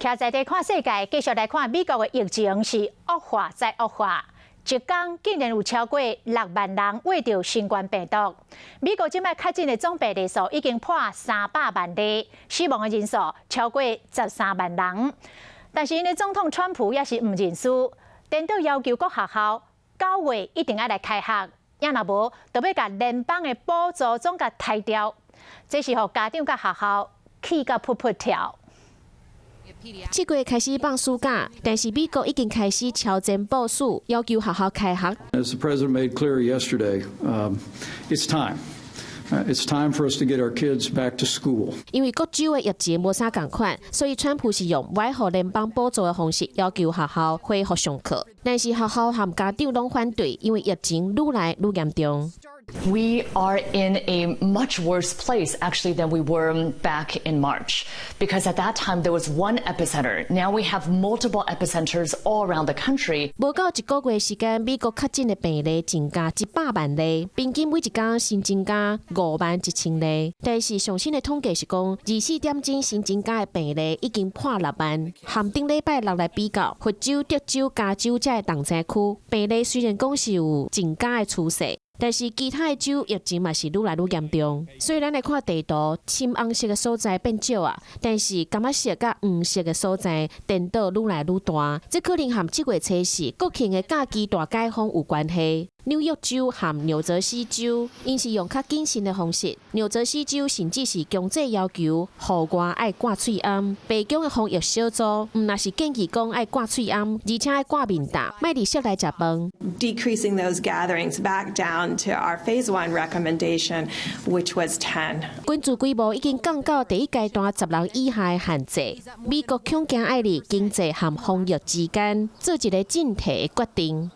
徛在地看世界，繼續來看美國的疫情是惡化再惡化。一工竟然有超過6萬人罹著新冠病毒。美國這擺確診的總病例數已經破300萬例，死亡的人數超過13萬人。但是𪜶的總統川普也是毋認輸，顛倒要求各學校9月一定愛來開學，也若無，就欲共聯邦的補助總共刣掉。這是予家長佮學校氣甲噗噗跳。7月開始放暑假，但是美國已經開始超前部署，要求學校開學。 As the president made clear yesterday, it's time. It's time for us to get our kids back to school. 因為各州的疫情無啥仝款，所以川普是用袂予聯邦補助的方式要求學校恢復上課。但是學校和家長攏反對，因為疫情愈來愈嚴重。 We are in a much worse place, actually, than we were back in March, because at that time there was one epicenter. Now we have multiple epicenters all around the country. 無夠一個月時間，美國確診的病例增加100萬例，平均每一工新增加5萬1千例。但是上新的統計是講，24點鐘新增加的病例已經破6萬。和頂禮拜六來比較，佛州、德州、加州這个重災區病例雖然講是有增加的趨勢。但是其他的州疫情嘛是愈來愈嚴重，所以咱來看地圖，深紅色的所在變少啊，但是柑仔色佮黃色的所在顛倒愈來愈大，這可能和7月初四國慶的假期大解封有關係。紐約州和紐澤西州，𪜶是用較謹慎的方式。紐澤西州甚至是強制要求戶外愛掛喙罨。白宮的防疫小組，毋但是建議講愛掛喙罨，而且愛掛面罩，莫佇室內食飯。 Decreasing those gatherings back down to our phase one recommendation, which was 10. 群聚規模已經降到第一階段10人以下的限制。美國恐驚愛佇經濟和防疫之間做一个進退的決定。